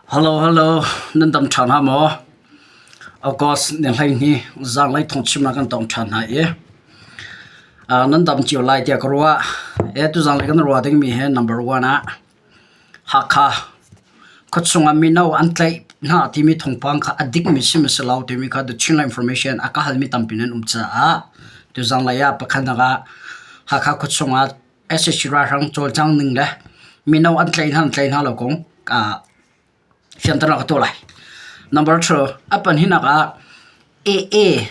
Hello hello nan dam ṭhan hnga maw? August ni 12 zaanglei thawngchimnak kan tong ṭhan hna i nan dam cio lai tiah ka ruah. E tuzanglei kan ruah dingmi hi number one ah Hakha khuachung ah mino an tlaih hna timi thawngpang kha a dikmi si maw si lo timi kha The Chinland Information a ka halmi tampi nan um caah tuzanglei ah pakhatnak ah Hakha khuachung ah sac ralhrang cawlcang ning le mino an tlaih hna an tlaih hna lo kong fianternak ka tuah lai. Number two, a pahnihnak ah AA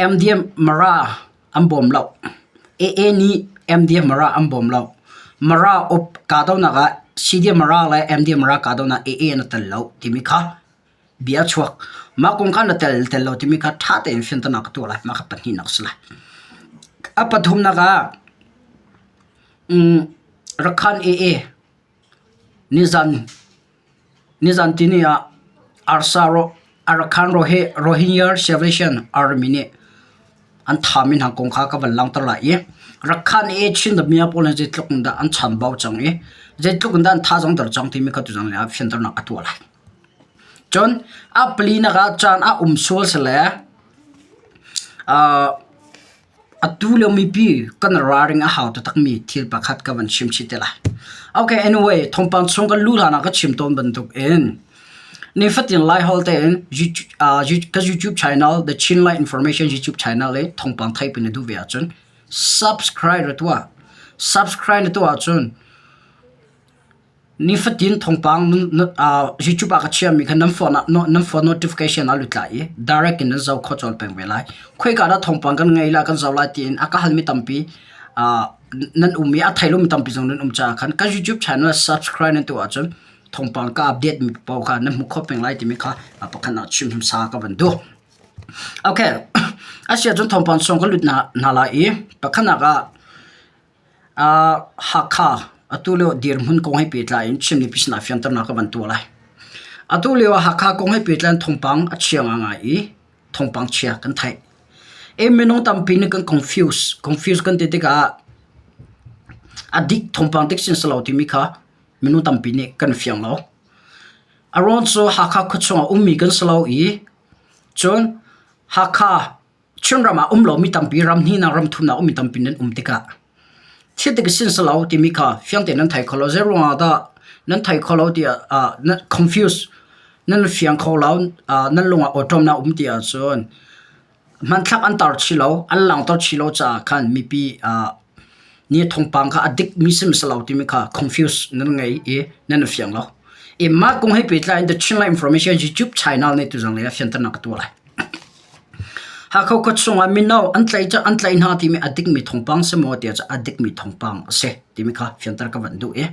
MDM Mara an bawm lo. AA nih MDM Mara an bawm lo. Mara up kahdohnak ah CDM Mara le MDM Mara kahdohnak AA an i tel lo timi kha bia a chuak. Mah kong kha na tel tel lo timi kha ṭha tein fianternak ka tuah lai. Mah kha pahnihnak a si lai. A pathumnak ah Rakhan AA nizan nizan tini ah Arsa Arakan Rohingya Salvation Army nih an thami hna kong kha ka van langhter lai i Rakhan AA Chin rammi pawl nih zeitluk in dah an chambau cang i zeitluk in dah an thazaang der cang timi kha tuzan ah fianternak ka tuah lai. Cun a palinak ah caan a um sual sile atu lio mipi kan ralring a hau taktakmi thil pakhat ka van chim chih te lai. Okay, anyway, thawngpang chung kan luh hlan ah ka chim tawn bantuk in nifatin Laiholh tein ka YouTube channel The Chin Light Information YouTube channel i thawngpang theih pin na duh ve ahcun subscribe ra tuah. Subscribe na tuah ahcun Nifatin thawngpang YouTube ah ka chiahmi kha nan phone ah nan phone notification ah lut lai i direct in nan zoh khawh colh peng ve lai. Khoika dah thawngpang kan ngei lai kan zoh lai tiin a ka halmi tampi nan um i a thei lomi tampi zong nan um caah khan ka YouTube channel subscribe nan tuah ahcun thawngpang ka update mi paoh kha nan hmuh khawh peng lai timi kha pakhat ah chim hmasa ka van duh. Okay, a si ahcun thawngpang chung ka lut hna lai i pakhatnak ah Hakha atu lio dirhmun kong he pehtlai in Chin mipi sinah fianternak ka van tuah lai. Atu lio ah Hakha kong he pehtlai in thawngpang a chia ngaingai i thawngpang chia kan theih. I minung tampi nih kan confuse, confuse kan ti tikah a dik thawngpang dik sin si lo timi kha minung tampi nih kan fiang lo. A ruang cu Hakha khuachung ah ummi kan si lo i cun Hakha Chinram ah um lomi tampi ram hnihnak ram thumnak ummi tampi nan um tikah thil tik sin si lo timi kha fiang tein nan thei kho lo. Zei ruangah dah nan thei kho lo tiah uh, confuse nan fiang kho lo uh, nan lung ah awṭawmnak um ti ahcun hmanthlak an tar chih lo, an langhter chih lo caah khan mipi uh, ni thawngpang kha a dik mi sim si lo timi kha confuse nan ngei i nan fiang lo. I mah kong he pehtlai in The Chinland Information YouTube channel nih tuzang lei ah fianternak ka tuah lai. Hakha khua chungah mino an tlaih an tlaih hna timi a dikmi thawngpang si maw tiah a dikmi thawngpang a si timi kha fianter ka van duh i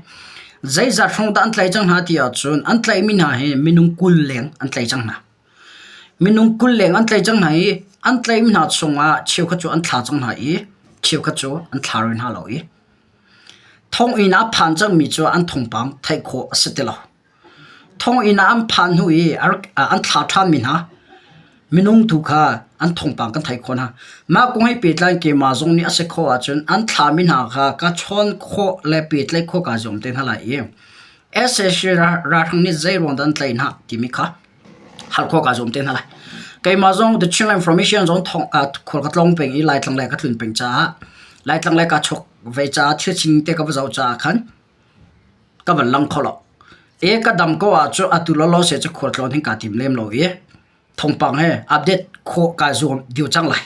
zeizat hrawng dah an tlaih cang hna ti ahcun an tlaihmi hna hi minung 20 leng an tlaih cang hna. Minung 20 leng an tlaih cang hna i an tlaihmi hna chungah cheukhat cu an thla cang hna i cheukhat cu an thla rih hna lo i thonginn ah phan cangmi cu an thawngpang theih khawh a si ti lo. Thonginn ah an phan hnu i an thla ṭhanmi hna minung tu kha an thawngpang kan theih khawh hna. Mah kong he pehtlai in keimah zong nih a si khawh ahcun an thlami hna kha ka chawn khawh le pehtlaih khawh kaa zuam te hna lai i sac ralhrang nih zei ruang dah an tlaih hna timi kha hal khawh kaa zuam te hna lai. Keimah zong The Chinland Information zong thong khual ka tlawng peng i Laitlang lei ka tlun peng caah Laitlang lei kaa chok ve caah thil sining te ka va zoh caah khan ka van lang kho lo. E ka dam ko ahcun atu lawlaw se cu khualtlawn hin kaa tim lem lo i thawngpang he update khawh kaa zuam dih cang lai.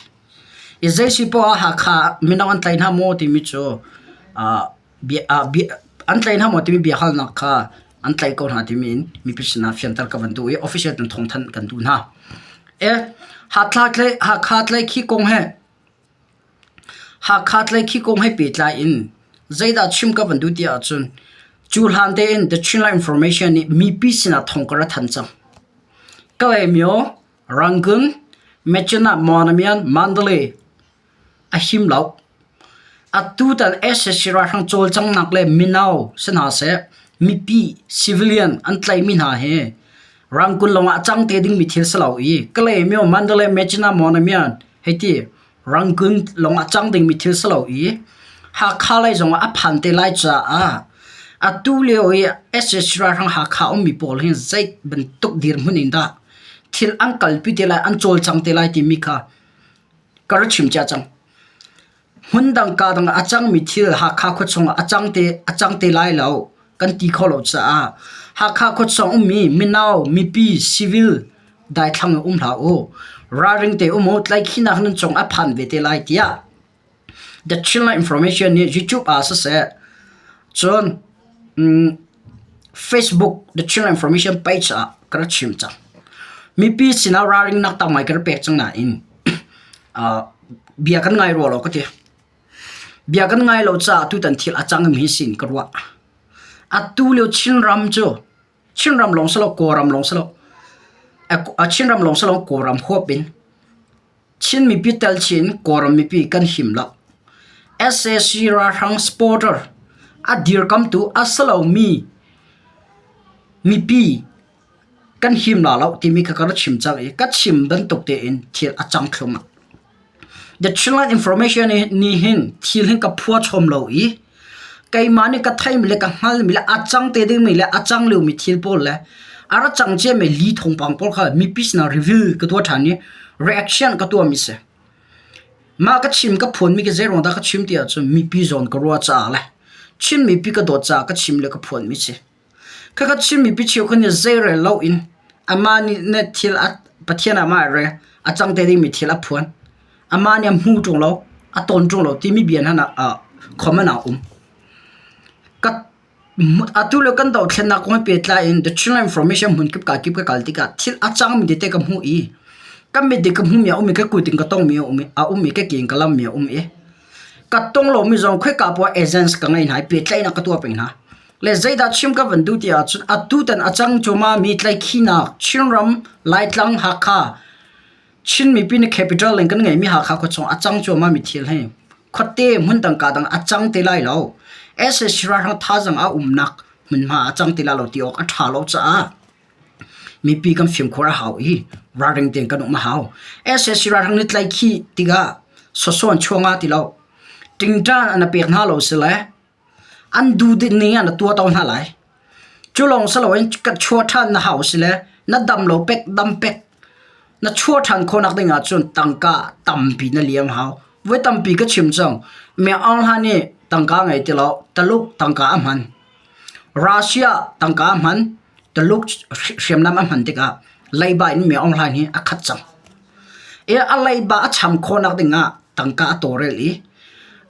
I zei si poah ah Hakha mino an tlai hna maw timi cu uh, bia, uh, bia, an tlai hna maw timi biahalnak kha an tlaih ko hna timi in mipi sinah fianter ka van duh i official in thawngthanh kan duh hna. E Hakha tlai Hakha tlai khi kong he Hakha tlaikhi kong he pehtlai in zeidah chim ka van duh ti ahcun cu hlan tein The Chinland Information nih mipi sinah thawng ka ra than cang. Kalaymyo, Rangoon, Myitkyina, Mawlamyine, Mandalay a him lo. Atutan sac ralhrang cawlcanghnak le mino si hna seh, mipi civilian an tlaihmi hna hi Rangoon lawngah a cang te dingmi thil si lo i Kalaymyo, Mandalay, Myitkyina, Mawlamyine hei ti Rangoon lawngah cang dingmi thil si lo i Hakha lei zongah a phan te lai caah. Atu lio i sac ralhrang Hakha ummi pawl hi zei bantuk dirhmun in dah thil an kalpi te lai, an cawlcang te lai timi kha ka rak chim cia cang. Hmundang kaa dang ah a cangmi thil Hakha khuachung ah a cang te, a cang te lai lo kan ti kho lo caah Hakha khuachung ummi mino, mipi, civil daithlang in um hlah u. Ralring te um u, tlaihkhihnak nan cung a phan ve te lai tiah The Chinland Information nih YouTube ah siseh, cun Facebook The Chinland Information page ah ka rak chim cang. Mipi sinah ralringnak tam ngai ka rak pek cang nain bia kan ngai rua lo ka ti. Bia kan ngai lo caah tutan thil a cang mi hi sin ka ruah. Atu lio Chinram cu Chinram lawng si lo Kawlram lawng si lo Chinram lawng si lo Kawlram huap in Chin mipi tel chin in Kawlram mipi kan him lo. Sac ralhrang supporter a dirkamtu a si lomi mipi kan him la lo timi kha ka rak chim cang i ka chim bantuk tein thil a cang thluahmah. The Chinland Information nih hin thil hin ka phua chom lo i keimah nih ka theimi le ka hngalmi le a cang te dingmi le a cang liomi thil pawl le a ra cang ciami li thawngpang pawl kha mipi sinah reveal ka tuah ṭhan i reaction ka tuahmi si. Mah ka chim ka phuanmi khi zeiruang dah ka chim ti ahcun mipi zawn ka ruah caah le Chin mipi ka dawt caah ka chim le ka phuanmi si. Khakha Chin mipi cheukhat nih zeirel loin amah nih na thil a Pathian ah mah re a cang te dingmi thil a phuan. Amah nih a hmu ṭung lo, a tawn ṭung lo timi bia hna ah comment ah a um. Ka atu le kan dohthlennak kong he pehtlai in The Chinland Information hmunkip ka kip ka kal tikah thil a cangmi tete ka hmuh i ka mit i ka hmuhmi a um i ka kut in ka tongmi a um i a um i ka ke in ka lammi a um i ka tong lomi zong khoika poah agents ka ngei hna i pehtlaihnak ka tuah peng hna. Le zeidah chim ka van duh ti ahcun atutan a cang cuahmahmi tlaihkhihnak Chinram, Laitlang, Hakha, Chin mipi nih capital in kan ngeihmi Hakha khuachung a cang cuahmahmi thil hi khuate hmundang ka dang a cang te lai lo. Sac ralhrang thazaang a umnak hmunhma a cang ti lai lo ti awk a ṭha lo caah mipi kan fimkhur a hau i ralring tein kan um a hau. Sac ralhrang nih tlaihkhih tikah sawsaw an chuah nga ti lo. Ṭingṭan an pek hna lo si le An duh ning ah na tuah to hna lai. Cu lawng si loin ka chuah ṭhan na hau si le na dam lo pek dam pek na chuah ṭhan khawhnak ding ahcun tangka tampi na liam hau. Voi tampi ka chim cang. Mi Aung Hlan nih tangka ngei ti lo Taluk tangka a hman. Russia tangka a hman. Taluk hriamnam a hman tikah leiba in Mi Aung Hlaing hi a khat cang. I a leiba a cham khawhnak ding ah tangka a tawlrel i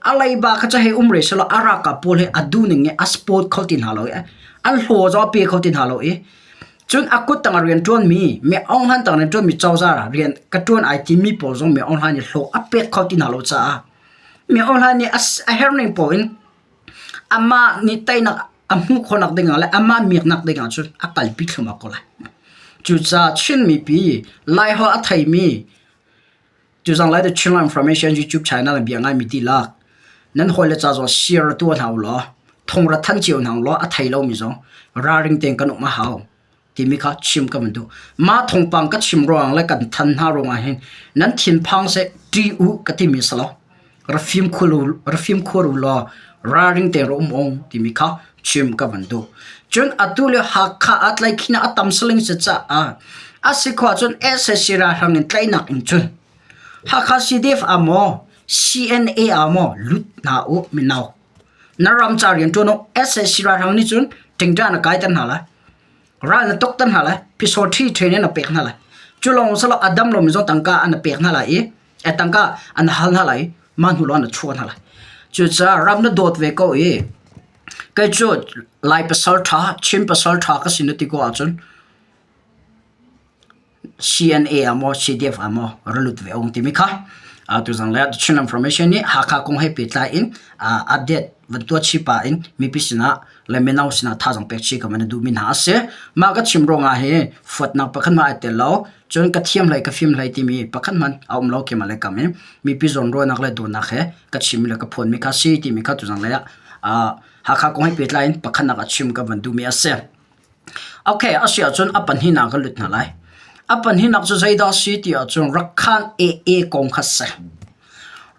a leiba kha cu hei um rih sehlaw a ralkap pawl hi a duhning in a support kho ti hna lo i an hlaw zong a pe kho ti hna lo i cun a kut tang ah rian ṭuanmi mi Aung Hlan tang rian ṭuanmi cozah rian ka ṭuan ai timi pawl zong mi Aung Hlan nih hlawh a pek kho ti hna lo caah mi Aung Hlan nih a herhning paoh in amah nih teinak a hmuh khawhnak ding ah le amah miaknak ding ah cun a kalpi thluahmah ko lai. Cucaah Chin mipi Laiholh a theimi tuzang lai The Chinland Information YouTube channel in bia ngaimi dihlak nan hawile ca zong share tuah hna u law thong ra than cio hna u law a thei lomi zong ralring tein kan um a hau. timi kha chim ka van duh. Mah thawngpang ka chim ruang le kan than hna ruangah hin nan thinphang seh ṭih u ka timi si lo. Ra fimkhur u, ra fimkhur u law ralring tein ra um ung timi kha chim ka van duh. Cun atu le Hakha ah tlaihkhihnak a tam saling si caah a si khawh ahcun sac ralhrang in tlaihnak in cun Hakha CDF ah maw CNA ah maw lut hna u mino. Na ram ca rian ṭuan u. Sac ralhrang nih cun ṭingṭa na kaiter hna lai. Ral na tuk ter hna lai. Phisawṭhi training na pek hna lai. Cu lawng si lo a dam lomi zong tangka an pek hna lai i tangka an hal hna lai i mah hnu lawng an chuah hna lai. Cucaah ram na dawt ve ko i kei cu Lai pasal ṭha, Chin pasal ṭha ka si na ti ko ahcun CNA ah maw CDF ah maw ra lut ve ung timi kha tuzang le Chin Information nih Hakha kong he pehtlai in update van tuah chih pah in mipi sinah le mino sinah thazaang pek chih ka van i duhmi hna a si. Mah ka chim ruangah hi fuatnak pakhat hmanh ai tel lo. Cun ka thiam hlei ka fim hlei timi pakhat hmanh a um lo keimah le kam i mipi zawnruahnak le dawtnak he ka chimmi le ka phuanmi kha si timi kha tuzang lei ah Hakha kong he pehtlai in pakhatnak a chim ka van duhmi a si. Okay, a si ahcun a pahnihnak ka lut hna lai. A pahnihnak cu zeidah a si ti ahcun Rakhan AA kong kha si.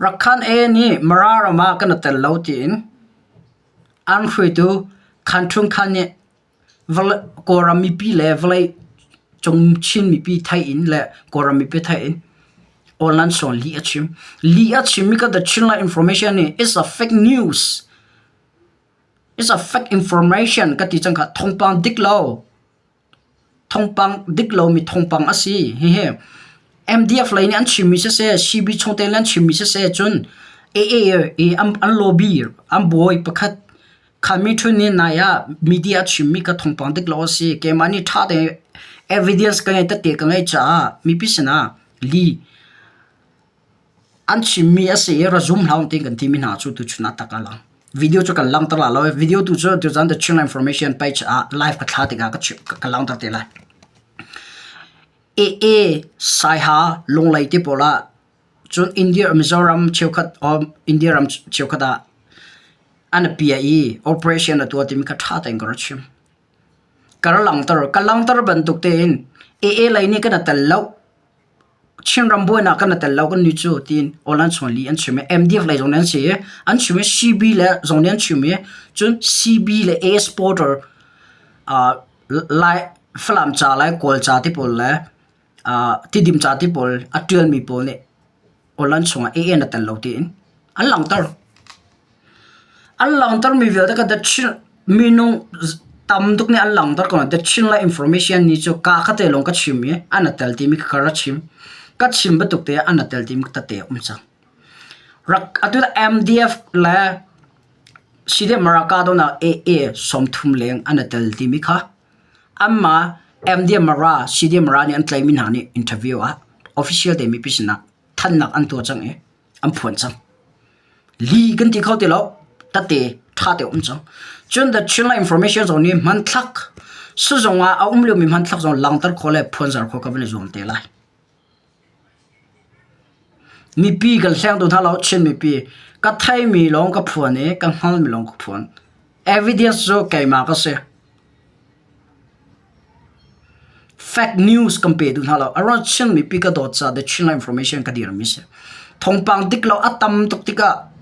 Rakhan AA nih Mara ram ah kan i tel lo tiin an hruaitu Khan Ṭhung Khan nih Kawlram mipi le vawlei cung Chin mipi theih in le Kawlram mipi theih in online sawng lih a chim. Lih a chimmi kha The Chinland Information nih it's a fake news. It's a fake information ka ti cang kha thawngpang dik lo. Thawngpang dik lomi thawngpang a si. Hihi MDF lei nih an chimmi siseh, CB chungtel nih an chimmi siseh cun AA i an lobby an bawi pakhat Kha mi nih nai ah media a chimmi kha thawngpang dik lo a si. Keimah nih ṭha tein evidence ka ngei tete ka ngeih caah mipi sinah li an chimmi a si i ra zum hlah tiin kan timi hna cu tuchun ah tak a lang. Video cu kan langhter la lo. Video tu cu tuzan The Chinland Information page ah live ka thla tikah ka, ka langhter te lai. AA Saiha Lunglei te pawl ah cun India Mizoram cheukhat India ram cheukhat ah an apia i operation a tuah timi kha ṭha tein ka ra chim. Ka ra langhter. Ka langhter bantuk tein AA lei nih kan i tel lo. Chinram buainak kan i tel lo kan nih cu tiin online chung li an chim i MDF lei zong nih an si i an chim i CB le zong nih an chim i cun CB le A supporter uh, Lai Falam ca lai Kawl ca ti pawl le uh, Tidim ca ti pawl a ṭialmi pawl nih Online chungah AA na tel lo tiin an langhter. An langhtermi vialte kha the Chin minung tam tuk nih an langhter ko. The Chinland Information ni cu ka kha te lawng ka chim i an a tel timi kha ka chim. Ka chim bantuk te an a tel timi tete a um cang. Rak atu MDF le CDF Maraka donak AA 30 leng an a tel timi kha Anmah MDM Mara, CDM Mara nih an tlaihmi hna nih interview ah official te mipi sinah thannak an tuah cang i an phuan cang. Li kan ti kho ti lo, tate ṭha te um cang. Cun the Chinland Information zong nih hmanthlak sizung ah a um liomi hmanthlak zong langhter khawh le phuanzar khawh ka van i zuam te lai. Mipi kan hleng duh hna lo, Chin mipi. Ka theimi lawng ka phuan i ka hngalmi lawng ka phuan. Evidence cu keimah ka si. Fake news kan pe duh hna lo. Aruang Chin mipi ka dawt caah The Chinland Information ka dirmi si. Thawngpang dik lo a tam tuk tikah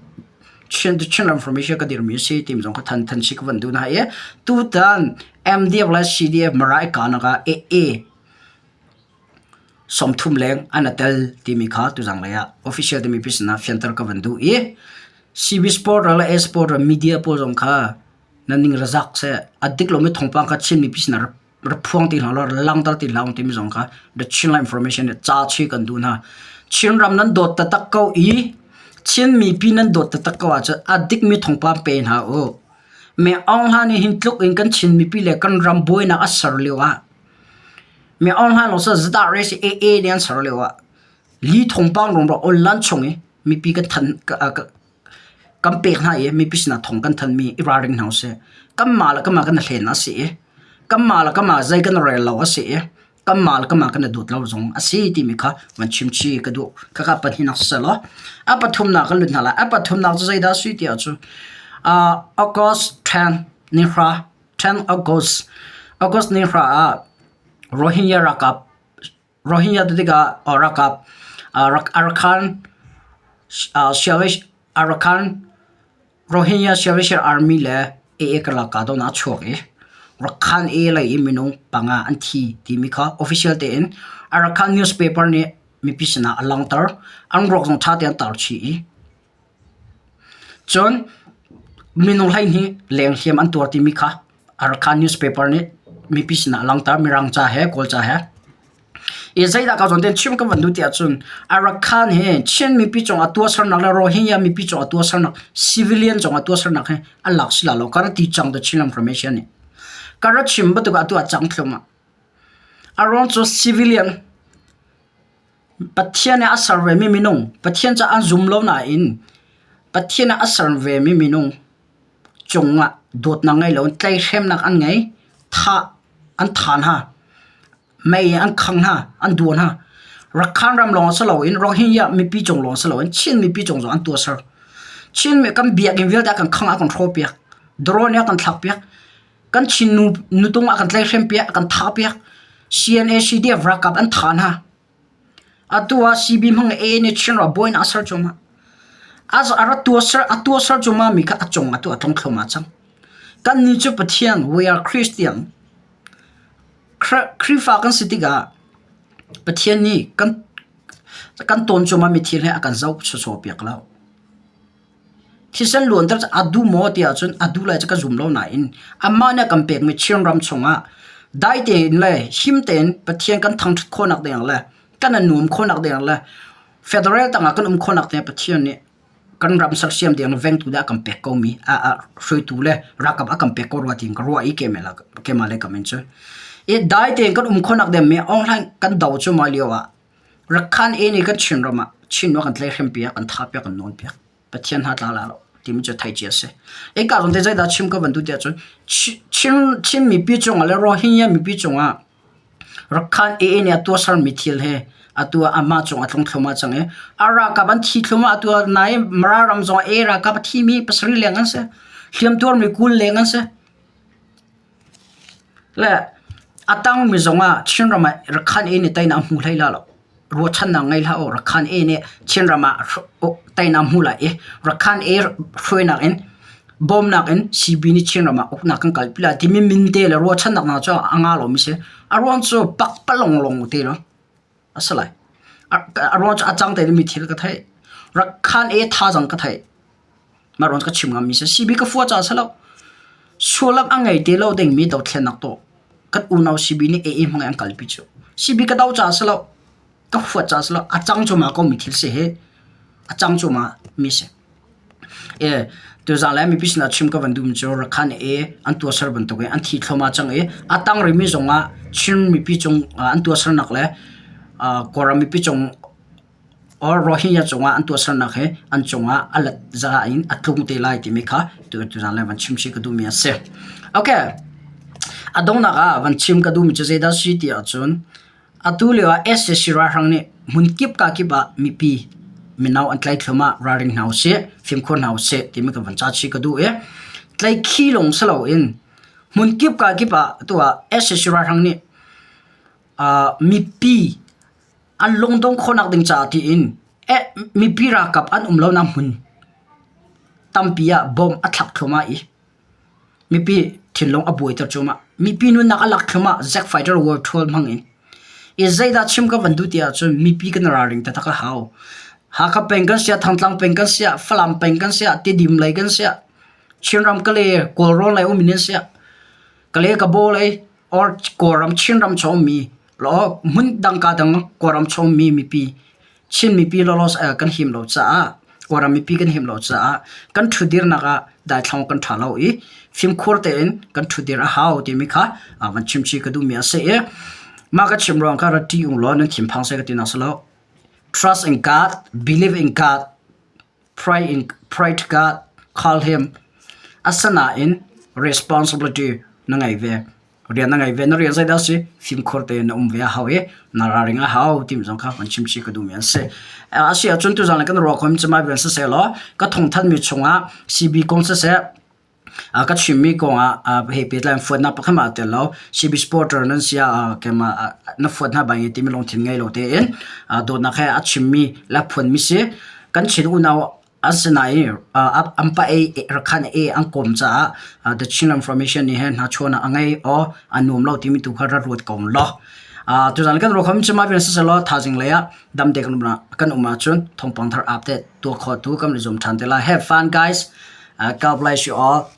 Chin The Chinland Information ka dirmi si timi zong kha than than si ka van duh hna i tutan MDF le CDF Mara i kanak ah AA 30 leng an i tel timi kha tuzanglei ah official timi pi sinah fianter ka van duh i CB Sport le A Sport media pawl zong kha nan ning ra zak seh a dik lomi thawngpang kha Chin mipi sinah ra phuang ti hlah law ra langhter ti hlah timi zong kha The Chinland Information nih ca chi kan duh hna. Chinram nan dawt taktak ko i Chin mipi nan dawt taktak ko ahcun a dikmi thawngpang pe hna u. Me Aung Hla nih hin tluk in kan Chin mipi le kan ram buainak a ser lio ah Mi aung hlan lo sa zadah re si AA nih an ser lio ah li thawngpang rumro online chung i mipi kan than kan pek hna i mipi sinah thawng kan thanmi i ralring hna usih. Kanmah le kanmah kan i hlen a si i kanmah le kanmah zei kan rel lo a si i kanmah le kanmah kan i dawt lo zong a si timi kha van chim chih ka duh. Khakha pahnihnak siseh law a pathumnak kan lut hna lai. A pathumnak cu zeidah a si ti ahcun August 10 ni hra 10 August August ni hra ah Rohingya ralkap Rohingya ti tikah ralkap Arakan Arakan Rohingya Salvation Army le AA karlak kahdohnak a chuak i Rakhine A lei i minung panga an thi timi kha official tein Arakan newspaper nih mipi sinah a langhter. An ruak zong ṭha tein an tar chih i Cun minung 12 leng hliam an tuar timi kha Arakan newspaper nih mipi sinah a langhter Mirang ca he Kawl ca he. I zeidah ka zawn tein chim ka van duh ti ahcun Arakan hi Chin mipi cungah tuahsernak le Rohingya mipi cungah tuahsernak civilian cungah tuahsernak hi a lak si la lo ka ra ti cang the Chin Information nih. Ka ra chim bantuk ah atu ah cang thlum ah. A ruang cu civilian Pathian nih a ser vemi minung, Pathian cu an zum lo nain Pathian nih a ser vemi minung cungah dawtnak ngei loin tlaihhremnak an ngei. Thah an tha hna. Mei an khang hna, an duah hna. Rakhine ram lawng si loin Rohingya mipi cung lawng si loin Chin mipi cung zong an tuahser. Chin kan biakinn vialte a kan khangh a kan hrawhpiak. Drone a kan thlakpiak. Kan Chin nu nutung a kan tlaihhrempiak, a kan thahpiak. CNA CDF ralkap an thah hna. Atu ah CB hmang A nih Chinram buainak a ser cuahmah. A rat tuahser a tuahser cuahmah mi kha a cung atu a tlung thluahmah cang. Kannih cu Pathian, we are Christian. Khrihfa kan si tikah Pathian nih kan kan tawn cuahmahmi thil hi a kan zoh sawsawh piak lo. Thisen luanter cu a duh maw ti ahcun a duh lai cu ka zum lo nain amah nih a kan pekmi Chinram chungah dai tein le him tein Pathian kan thangṭhat khawhnak dingah le kan i nuam khawhnak dingah le federal tangah kan um khawhnak dingah Pathian nih kan ram sersiam ding le vengtu dah a kan pek komi hruaitu le ralkap a kan pek ko rua tiin ka ruah i keimah le ka min cu. I dai tein kan um khawhnak ding mi online kan do cu mah lio ah Rakhan e nih kan Chinram ah Chin kan tlaihhrem piak, kan thah piak, kan nawn piak. Pathian hna tla la lo timi cu thei cia si. Eka zong te zeidah chim ka van duh tiah cun Chin Chin mipi cungah le Rohingya mipi cungah Rakhan AA nih a tuahsermi thil he atu ah amah cung a tlung thluahmah cang i a ralkap an thi thluahmah atu ah nai Mara ram zong ah AA ralkap a thimi pasarih leng an si. Hliamtuarmi 20 leng an si. Le a tangmi zongah Chinram ah Rakhan A nih teinak a hmu hlei la lo. Ruahchannak ngei hlah u. Rakhan A nih Chinram ah teinak a hmu lai i Rakhan A hruainak in bawmnak in CB nih Chinram ah uknak kan kalpi lai timi min te le ruahchannak hna cu a nga lomi si. A ruang cu pakpalawng lawng te lo a si lai. A ruang cu a cang te dingmi thil ka theih. Rakhan A thazaang ka theih. Mah ruang cu ka chim ngammi si. CB ka fua caah si lo. Sullam a ngei te lo dingmi dothlennak tuah. Kan unau CB nih AA hmang in an kalpi cu. CB ka do caah si lo. Ka huat caah si lo. A cang cuahmah komi thil si hi. A cang cuahmah mi si. E, tuzaan le mipi sinah chim ka van duhmi cu Rakhan e an tuahser bantuk in an thi thluahmah cang i a tang rihmi zongah Chin mipi cung an tuahsernak le Kawlram mipi cung or Rohingya cungah an tuahsernak hi an cungah a let za in a tlung te lai timi kha tuzaan le van chim chih ka duhmi a si. Okay. A donghnak ah van chim ka duhmi cu zeidah si ti ahcun atu lio ah SAC ralhrang nih hmun kip ka kip ah mipi mino an tlai thluahmah ralring hna usih, fimkhur hna usih timi ka van ca chih ka duh i tlaikhi lawng si loin hmun kip ka kip ah atu ah SAC ralhrang nih mipi An lungdong khawhnak ding caah tiin mipi ralkap an um lonak hmun tampi ah bomb a thlak thluahmah i mipi thinlung a buaiter cuahmah. Mipi nunnak a lak thluahmah Zack Fighter War Tool hmang in. I zeidah chim ka van duh ti ahcun mipi kan ralring taktak a hau. Hakha peng kan siah, Thantlang peng kan siah, Falam peng kan siah, Tidim lei kan siah, Chinram Kale, Kawlrawn lei um in siah, Kale Kabaw lei or Kawlram Chinram chung ummi law hmun dang ka dang Kawlram chung ummi mipi Chin mipi lawlaw kan him lo caah Kawlram mipi kan him lo caah kan ṭhudirnak ah daithlang kan ṭha lo i fimkhur tein kan ṭhudir a hau timi kha van chimchih ka duhmi a si i mah ka chim ruang kha rak ṭih ung law nan thinphang seh ka ti nak si lo. Trust in God, believe in God, pray in pray to God, call him. Asinain responsibility na ngei ve. Rian na ngei ve. Na rian zeidah a si? Fimkhur tein na um ve a hau i na ralring a hau timi zong kha van chimchih ka duhmi an si. A si ahcun tuzaan le kan ruah khawhmi cu mah vial siseh law ka thawngthanhmi chungah CB kong siseh ka chimmi kongah he pehtlai in fuatnak pakhat hmanh aa tel lo. CB supporter nan si ah keimah na fuat hna bangin timi lungthin ngei lo tein dawtnak he a chimmi le a phuanmi si. Kan Chin unau an si nain an pa ei rakhan ei an kawm caah The Chin Information nih hin hnachuahnak a ngei aw a nuam lo timi tu kha rak ruat ko law. Tuzaan kan ruah khom cu mah vial siselaw thaizing lei ah damte kan um ahcun thawngpang thar update tuah khawh tu kan i zuam ṭhan te lai. Have fun guys. God bless you all.